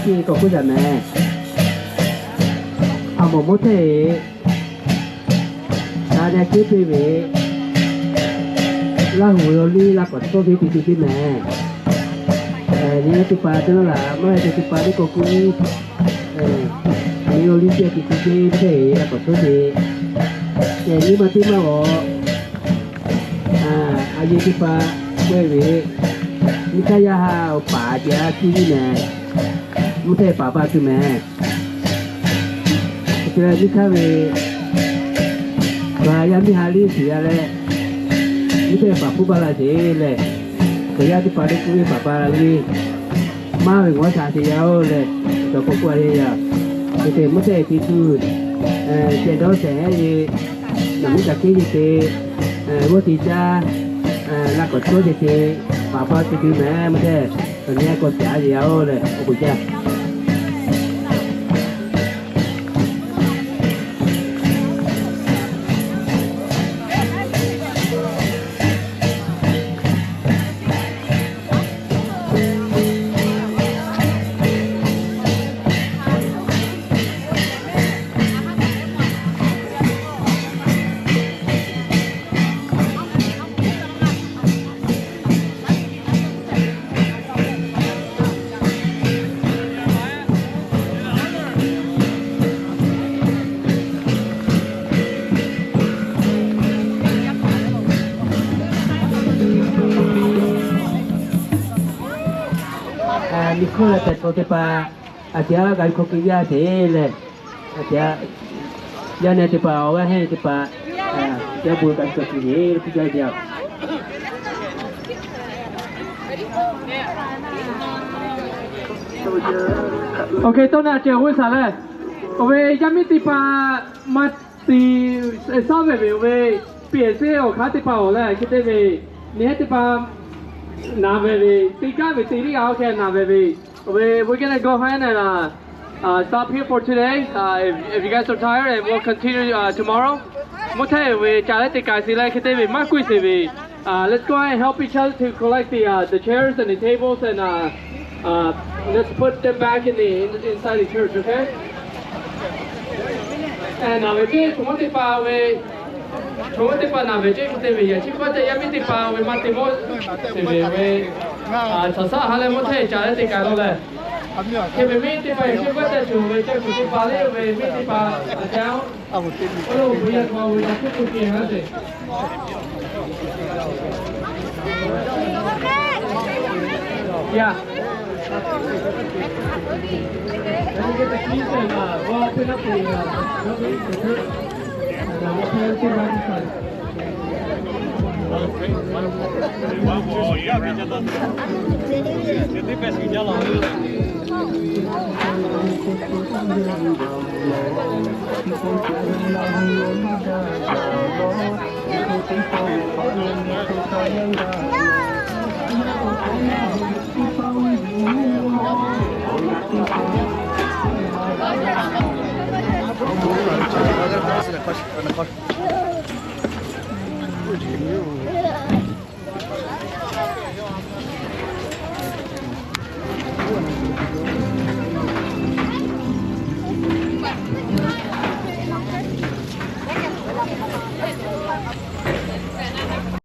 Chi k'awꞈ k'oˆ yaꞈ mehˍ. A mawˬ mawˇ hteˇ-eˬ, a neh keˉ piˇ ve, Laˇ huˍ yaw liˇ laˇ k'awꞈ tcuhˉ ve teˇ ceuˬ teˇ mehˍ. Nyi teˇ hpaˍ teˇ naˇ laˬ maˇ heˆ te teˇ hpaˍ liˇ k'awꞈ kuˇ, nyi yaw liˇ ceh teˇ ceuˬ teˇ mehˍ, laˇ k'awꞈ tcuhˉ ve. Nyi ma teˇ maˇ g'awˬ, a yehˬ teˇ hpaˍ k'oˆ ve, nyi htaˇ yaˇ ha awˬ paˍ jaˇ tuˬ nyi mehˍ, mvuhˇ htehˇ paˍ ba tuˬ mehˍ. Chi lehˬ nyi htaˇ ve, a yaˇ miˇ ha liˇ shiˍ yaˇ leh, mvuhˇ htehˇ paˍ hpuˇ ba la sheˍ lehˬ, awˬ yaˇ teˇ hpaˍ liˇ kuˇ ve paˍ ba la ve, maˇ ve g'awˇ shaˍ sheˍ yaˇ-oˬ lehˬ, cawˬ k'awꞈ k'oˆ a le yaˇ. Hk'e te mvuhˇ htehˇ te tuˬ, ceh dawˇ shehˍ heˉ ve, naˬ miˉ kaꞈ keˉ ve te, g'awˇ te caˇ, laˇ k'awꞈ tcuhˉ ve te, paˍ ba te tuˬ mehˍ mvuhˇ htehˇ, awˬ nyi k'awꞈ caˍ ve yaˇ-oˬ lehˬ, awˬ k'oˍ jaˇ. Nyi hkawˇ leh tehꞈ k'awꞈ teˇ hpaˍ, a tiꞈ g'a ve hkawˇ ke yaˇ te leh, a tiꞈ yaˇ neh teˇ hpaˍ awˬ g'aˇ hehnˇ teˇ hpaˍ, yaˇ bon kaꞈ cawˬ tuˬ yeˬ teˇ jaˇ jaˇ. Oˇ hk'e tawˇ na ceh g'uˇ saˍ leh, awˬ ve yaˇ miˇ teˇ hpaˍ maˇ tiꞈ shaˉ ve ve awˬ ve, piˍ eˍ seˉ awˬ hk'aˇ teˇ hpaˍ awˬ leh hk'e te ve, nyi heˉ teˇ hpaˍ naˍ ve ve, teˇ kaˉ ve te liˇ g'a oˇ hk'e naˍ ve ve, awˬ ve we're gonna go ahead and stop here for today. If you guys are tired, and we'll continue tomorrow. Mvuhˇ htehˇ ve ca leh te k'ai sheˍ leh hk'e te ve maˇ k'oˆ sheˍ ve, let's go and help each other to collect the the chairs and the tables and let's put them back in the inside the church, okay? Naˍ ve ceˇ, chaw mawˇ teˇ hpaˍ ve, chaw mawˇ teˇ hpaˍ naˍ ve ceˇ hk'e te ve yaꞈ chi hk'aˇ te yaˇ miˇ teˇ hpaˍ ve maˇ te mawˇ sheˍ ve ve, chaw shaˉ ha leh mvuhˇ htehˇ ca leh te k'ai lo leh, hk'e ve miˇ teˇ hpaˍ yaꞈ chi hk'aˇ te shuˍ ve ceˇ kuˬ teˇ hpaˍ leh ve miˇ teˇ hpaˍ a caˇ-oˬ. Oˇ lo ve yaˇ hk'aw ve yaꞈ chi kuˬ ke ha sheˍ. Yeah. Let me get the keys and we'll open up the building for church. And we'll pray for you.